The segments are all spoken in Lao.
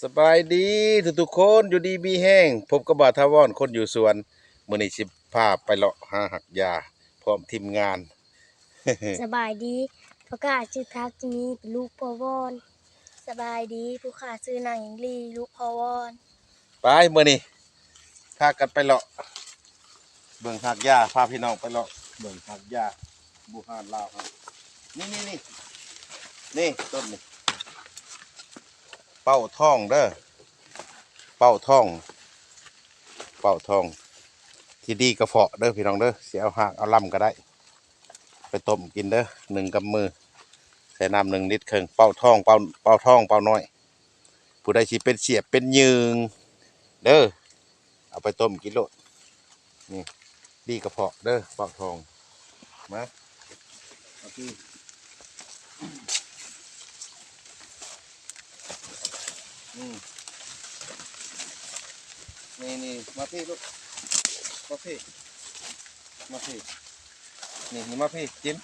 ສະບາຍດີທຸກໆຄົນ ຢູ່ດີມີແຮງ. ພົບກັບບ່າວຖາວອນ ຄົນຢູ່ສວນ. ມື້ນີ້ຊິພາໄປເລາະຫາຮາກຢາ ພ້ອມທີມງານ. ສະບາຍດີ, ພວກຂ້າຊື່ທັກຈິມີ ເປັນລູກພໍ່ວອນ. ສະບາຍດີ, ພວກຂ້າຊື່ນາງຍິງລີ ລູກພໍ່ວອນ. ໄປ ມື້ນີ້ພາກັນໄປເລາະເບິ່ງຮາກຢາ, ພາພີ່ນ້ອງໄປເລາະເບິ່ງຮາກຢາບູຮານລາວເຮົາ. ນີ້ໆໆ ນີ້ຕົ້ນນີ້ ເປົ້າທອງເດີ ເປົ້າທອງ ເປົ້າທອງ ທີ່ດີກະເພາະເດີພີ່ນ້ອງເດີ. ຊິເອົາຮາກເອົາລຳກໍໄດ້ ໄປຕົ້ມກິນເດີ ໜຶ່ງກຳມື ໃສ່ນ້ຳໜຶ່ງລິດເຄິ່ງ. ເປົ້າທອງ ເປົ້າ ເປົ້າທອງ ເປົ້ານ້ອຍ ຜູ້ໃດຊິເປັນສຽບເປັນຍືງເດີ ເອົາໄປຕົ້ມກິນໂລດ. ນີ້ ດີກະເພາະເດີ ເປົ້າທອງ. ມາ ເອົາທີ່ ອືມ ນີ້ໆ ມາພີ້ລູກ ມາພີ້ ມາພີ້ ນີ້ ນີ້ມາພີ້ ກິນ.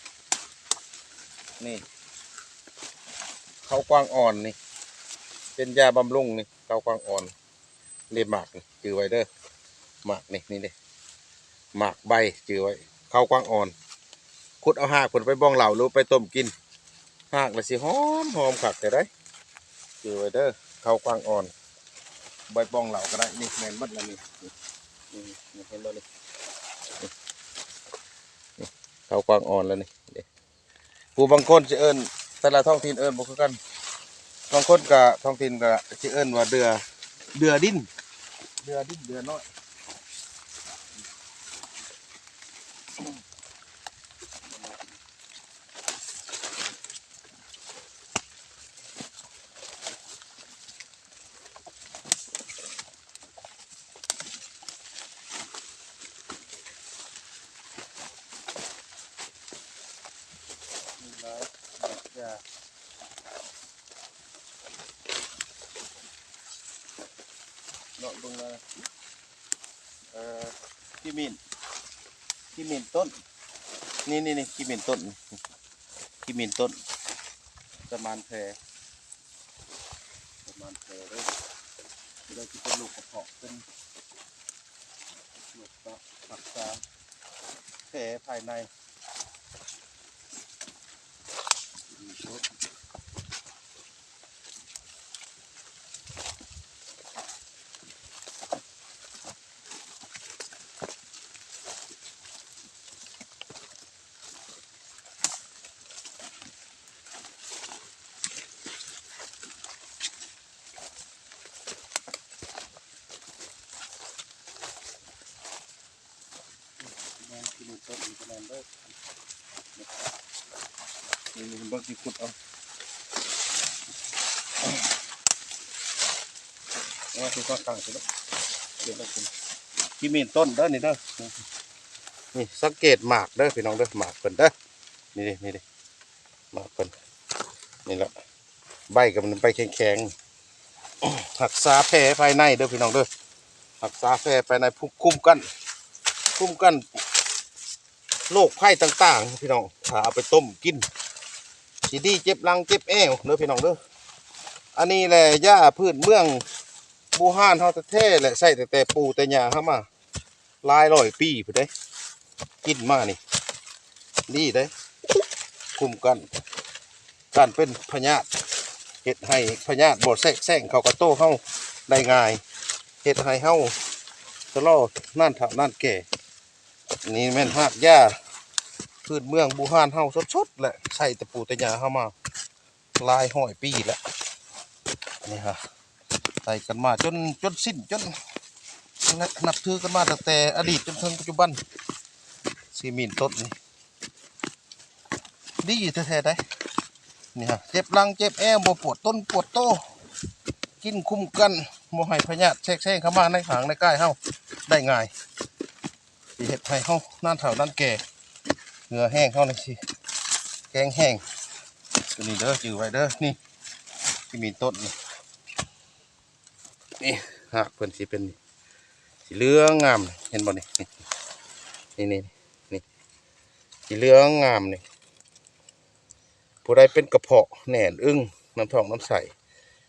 ນີ້ ເຂົ້າກວາງອ່ອນນີ້ ເປັນຢາບຳລຸງນີ້ ເຂົ້າກວາງອ່ອນ. ນີ້ໝາກນີ້ຈື່ໄວ້ເດີ ໝາກນີ້ ນີ້ເດ້ ໝາກໃບຈື່ໄວ້ ເຂົ້າກວາງອ່ອນ. ຂຸດເອົາຮາກເພິ່ນໄປບອງເຫຼົ້າ ຫຼືໄປຕົ້ມກິນ ຮາກລະຊິຫອມ ຫອມຄັກແທ້ໃດ. ຈື່ໄວ້ເດີ ເຂົ້າກວາງອ່ອນ ໄປບອງເຫຼົ້າກໍໄດ້. ນີ້ແມ່ນໝົດລະນີ້ ນີ້ ນີ້ເຫັນບໍ່ນີ້ ນີ້ ນີ້ ເຂົ້າກວາງອ່ອນລະນີ້ ນີ້. ຜູ້ບາງຄົນຊິເອີ້ນ ແຕ່ລະທ້ອງຖິ່ນເອີ້ນບໍ່ຄືກັນ. ບາງຄົນກະ ທ້ອງຖິ່ນກະຊິເອີ້ນວ່າເດື່ອ ເດື່ອດິນ ເດື່ອດິນ ເດື່ອນ້ອຍ. ມີຫຼາຍ ຢາກຢາ ເລາະເບິ່ງວ່າ ເອີ ຂີ້ໝິ່ນ ຂີ້ໝິ່ນຕົ້ນ ນີ້ໆໆ ຂີ້ໝິ່ນຕົ້ນ ຂີ້ໝິ່ນຕົ້ນ ສະໝານແພ ປະມານແຜເດີ ຜູ້ໃດທີ່ເປັນໂລກກະເພາະ ເປັນໂລກກະ ຮັກສາແຜພາຍໃນ. ແມ່ນ ທີ່ນີ້ຕົ້ນນີ້ກໍແມ່ນເດີ ນີ້ ນີ້ເບິ່ງຊິຂຸດເອົາ ເອົາມາຄືກາງຊິເນາະ ເກັບໄວ້ກິນ ຂີ້ໝິ່ນຕົ້ນເດີນີ້ເດີ ນີ້ສັງເກດໝາກເດີພີ່ນ້ອງເດີ ໝາກເພິ່ນເດີ ນີ້ເດ້ ນີ້ເດ້ ໝາກເພິ່ນ ນີ້ລະ ໃບກໍເປັນໃບແຂງໆ ຮັກສາແຜພາຍໃນເດີພີ່ນ້ອງເດີ ຮັກສາແຜພາຍໃນ ຄຸ້ມກັນ ຄຸ້ມກັນໂລກໄພຕ່າງໆ ພີ່ນ້ອງ ຖ້າເອົາໄປຕົ້ມກິນ ຊິດີເຈັບຫຼັງເຈັບແອວເດີພີ່ນ້ອງເດີ. ອັນນີ້ແຫຼະຢາພື້ນເມືອງບູຮານເຮົາແທ້ໆ ແຫຼະ ໃຊ້ຕັ້ງແຕ່ປູ່ແຕ່ຍ່າເຮົາມາ ຫຼາຍຮ້ອຍປີພຸ້ນເດ້ ກິນມານີ້ ດີເດ້ ຄຸ້ມກັນການເປັນພະຍາດ ເຮັດໃຫ້ພະຍາດບໍ່ແຊກແຊງເຂົ້າກັບໂຕເຮົາໄດ້ງ່າຍ ເຮັດໃຫ້ເຮົາຊະລໍນານເຖົ້ານານແກ່. ນີ້ແມ່ນຮາກຢາພື້ນເມືອງບູຮານເຮົາສົດໆ ແຫຼະ ໃຊ້ແຕ່ປູ່ແຕ່ຍ່າເຮົາມາ ຫຼາຍຮ້ອຍປີແລ້ວ ນີ້ຮະ ໃຊ້ກັນມາຈົນ ຈົນສິ້ນ ຈົນ ນັ້ນແຫຼະ ນັບຖືກັນມາຕັ້ງແຕ່ອະດີດຈົນເຖິງປັດຈຸບັນ ຊີມີນຕົ້ນນີ້ ດີແທ້ໆ ໄດ໋ ນີ້ຮະ ເຈັບຫຼັງເຈັບແອວ ບໍ່ປວດຕົນປວດໂຕ ກິນຄຸ້ມກັນ ບໍ່ໃຫ້ພະຍາດແຊກແຊງເຂົ້າມາໃນຮ່າງໃນກາຍເຮົາໄດ້ງ່າຍ. ຊິເຮັດໃຫ້ເຮົານານເຖົ້ານານແກ່ ເຫື່ອແຮງເຮົານີ້ຊິແຂງແຮງ. ໂຕນີ້ເດີ ຈື່ໄວ້ເດີ ນີ້ ທີ່ມີຕົ້ນນີ້ ນີ້ຮາກເພິ່ນຊິເປັນ ຊິເຫຼືອງງາມ ເຫັນບໍ່ນີ້ ນີ້ ນີ້ ນີ້ ຊິເຫຼືອງງາມນີ້. ຜູ້ໃດເປັນກະເພາະແໜ້ນອຶ່ງ ນ້ຳທ້ອງນ້ຳໃສ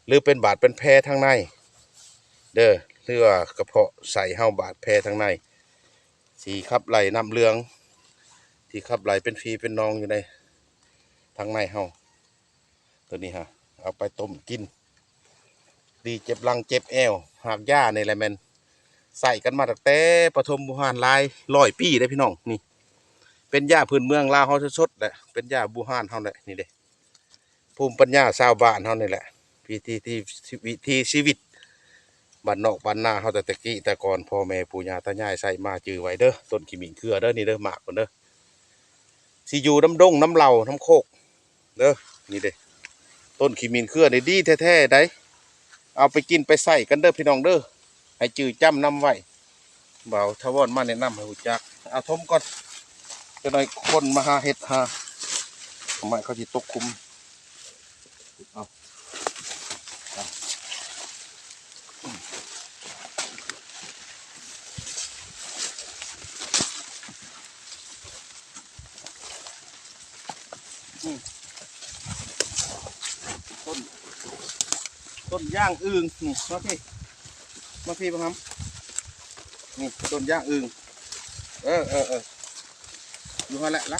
ຫຼືເປັນບາດເປັນແຜທາງໃນເດີ ຫຼືວ່າກະເພາະໄສ້ເຮົາບາດແຜທາງໃນ ທີ່ຂັບໄລ່ນ້ຳເຫຼືອງ ທີ່ຂັບໄລ່ເປັນຜີເປັນໜອງຢູ່ໃນທາງໃນເຮົາ. ໂຕນີ້ຫາ ເອົາໄປຕົ້ມກິນ ດີເຈັບຫຼັງເຈັບແອວ. ຮາກຢານີ້ແຫຼະແມ່ນໃຊ້ກັນມາຕັ້ງແຕ່ປະຖົມບູຮານຫຼາຍຮ້ອຍປີເດ້ພີ່ນ້ອງ. ນີ້ເປັນຢາພື້ນເມືອງລາວເຮົາສົດໆແຫຼະ ເປັນຢາບູຮານເຮົາແຫຼະ. ນີ້ເດ້ ພູມປັນຍາຊາວບ້ານເຮົານີ້ແຫຼະ ວິຖີທີ່ ວິຖີຊີວິດບ້ານນອກບ້ານນາເຮົາແຕ່ຕະກີ້ແຕ່ກ່ອນ ພໍ່ແມ່ປູ່ຍ່າຕາຍາຍໃຊ້ມາ. ຈື່ໄວ້ເດີ ຕົ້ນຂີ້ໝິ່ນເຄືອເດີ ນີ້ເດີ ໝາກເພິ່ນເດີ ຊິຢູ່ນຳດົງນຳເຫຼົ່ານຳໂຄກເດີ. ນີ້ເດ້ ຕົ້ນຂີ້ໝິ່ນເຄືອນີ້ດີແທ້ໆໃດ໋ ເອົາໄປກິນໄປໃຊ້ກັນເດີພີ່ນ້ອງເດີ ໃຫ້ຈື່ຈຳນຳໄວ້. ບ່າວຖາວອນມາແນະນຳໃຫ້ຮູ້ຈັກ. ເອົາຖົມກ່ອນ ຈັກໜ້ອຍຄົນມາຫາເຫັດຫາ ໄມ້ເຂົາຊິຕົກຂຸມ. ເອົາ ເອົາ ອືມ ຕົ້ນ ຕົ້ນຢາງອຶ່ງນີ້ ມາພີ້ ມາພີ້ບັກຫຳ ນີ້ຕົ້ນຢາງອຶ່ງ. ເອີ ເອີ ເອີ ຢູ່ຫັ້ນແຫຼະລະ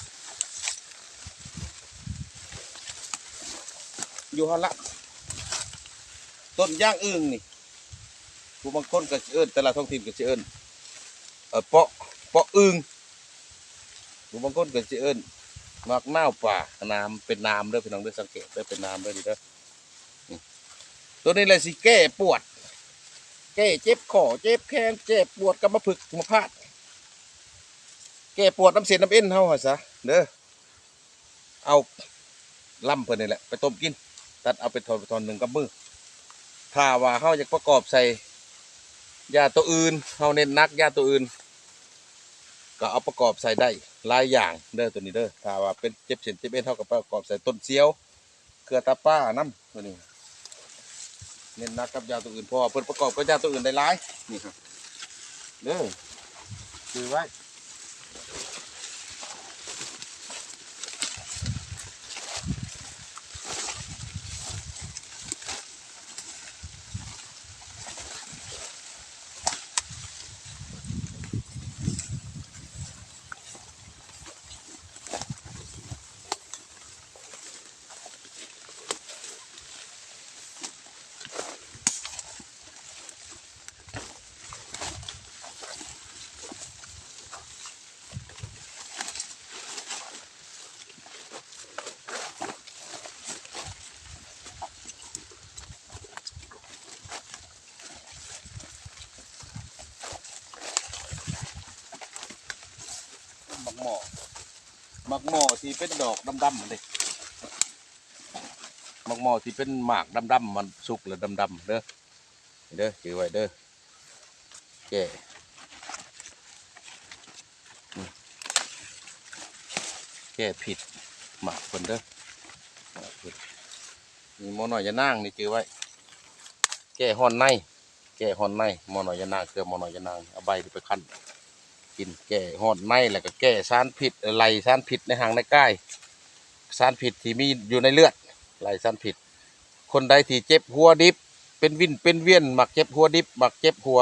ຢູ່ຫັ້ນລະ ຕົ້ນຢາງອຶ່ງນີ້ ຜູ້ບາງຄົນກໍຊິເອີ້ນ ແຕ່ລະທ້ອງຖິ່ນກໍຊິເອີ້ນ ເອີ ເປາະ ເປາະອຶ່ງ ຜູ້ບາງຄົນກໍຊິເອີ້ນໝາກນາວປ່າ. ໜາມ ເປັນໜາມເດີພີ່ນ້ອງເດີ ສັງເກດເດີ ເປັນໜາມເດີ ນີ້ເດີ. ນີ້ ໂຕນີ້ແຫຼະຊິແກ້ປວດ ແກ້ເຈັບຂໍ້ເຈັບແຂນ ແກ້ປວດກຳມະພຶກມະພາດ ແກ້ປວດນຳເສັ້ນນຳເອັນເຮົາຫັ້ນຊະເດີ. ເອົາລຳເພິ່ນນີ້ແຫຼະໄປຕົ້ມກິນ ຕັດເອົາເປັນທ່ອນໆໜຶ່ງກັບມື. ຖ້າວ່າເຮົາຢາກປະກອບໃສ່ຢາໂຕອື່ນ ເຮົາເນັ້ນໜັກຢາໂຕອື່ນ ກໍເອົາປະກອບໃສ່ໄດ້ຫຼາຍຢ່າງເດີ ໂຕນີ້ເດີ. ຖ້າວ່າເປັນເຈັບເສັ້ນເຈັບເອັນ ເຮົາກໍປະກອບໃສ່ຕົ້ນສຽວ ເຄືອຕາປານຳ ໂຕນີ້ ເນັ້ນໜັກກັບຢາໂຕອື່ນ ເພາະວ່າເພິ່ນປະກອບກັບຢາໂຕອື່ນໄດ້ຫຼາຍ. ນີ້ ເດີ ຈື່ໄວ້. ໝາກໝໍ້ ໝາກໝໍ້ທີ່ເປັນດອກດຳໆຫັ້ນເດ້ ໝາກໝໍ້ທີ່ເປັນໝາກດຳໆ ມັນສຸກແລ້ວດຳໆເດີ. ນີ້ເດີ ຈື່ໄວ້ເດີ ແກ້ ແກ້ພິດໝາກເພິ່ນເດີ ໝາກພິດ. ນີ້ໝໍ້ນ້ອຍຍານາງນີ້ຈື່ໄວ້ ແກ້ຮ້ອນໃນ ແກ້ຮ້ອນໃນ ໝໍ້ນ້ອຍຍານາງ ເຄືອໝໍ້ນ້ອຍຍານາງ ເອົາໃບນີ້ໄປຄັ້ນກິນ ແກ້ຮ້ອນໃນ ແລ້ວກໍແກ້ສານພິດ ໄລ່ສານພິດໃນຮ່າງໃນກາຍ ສານພິດທີ່ມີຢູ່ໃນເລືອດ ໄລ່ສານພິດ. ຄົນໃດທີ່ເຈັບຫົວດິບ ເປັນວິນເປັນວຽນ ມັກເຈັບຫົວດິບ ມັກເຈັບຫົວ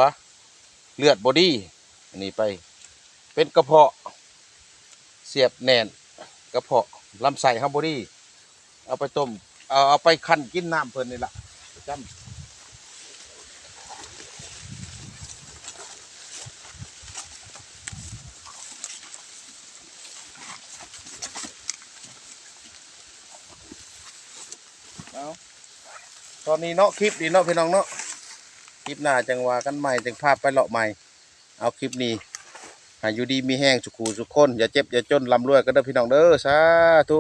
ເລືອດບໍ່ດີ ອັນນີ້ໄປ ເປັນກະເພາະ ສຽບແໜ້ນ ກະເພາະ ລຳໄສ້ເຮົາບໍ່ດີ ເອົາໄປຕົ້ມ ເອົາ ເອົາໄປຄັ້ນກິນນ້ຳເພິ່ນນີ້ລະ ປະຈຳ. ເອົາ ຕອນນີ້ເນາະ ຄລິບນີ້ເນາະ ພີ່ນ້ອງເນາະ ຄລິບໜ້າຈັ່ງວ່າກັນໃໝ່ ຈຶ່ງພາໄປເລາະໃໝ່. ເອົາ ຄລິບນີ້ໃຫ້ຢູ່ດີມີແຮງສຸຂູສຸຄົນ ຢ່າເຈັບຢ່າຈົນ ລ່ຳລວຍກັນເດີພີ່ນ້ອງເດີ ສາທຸ.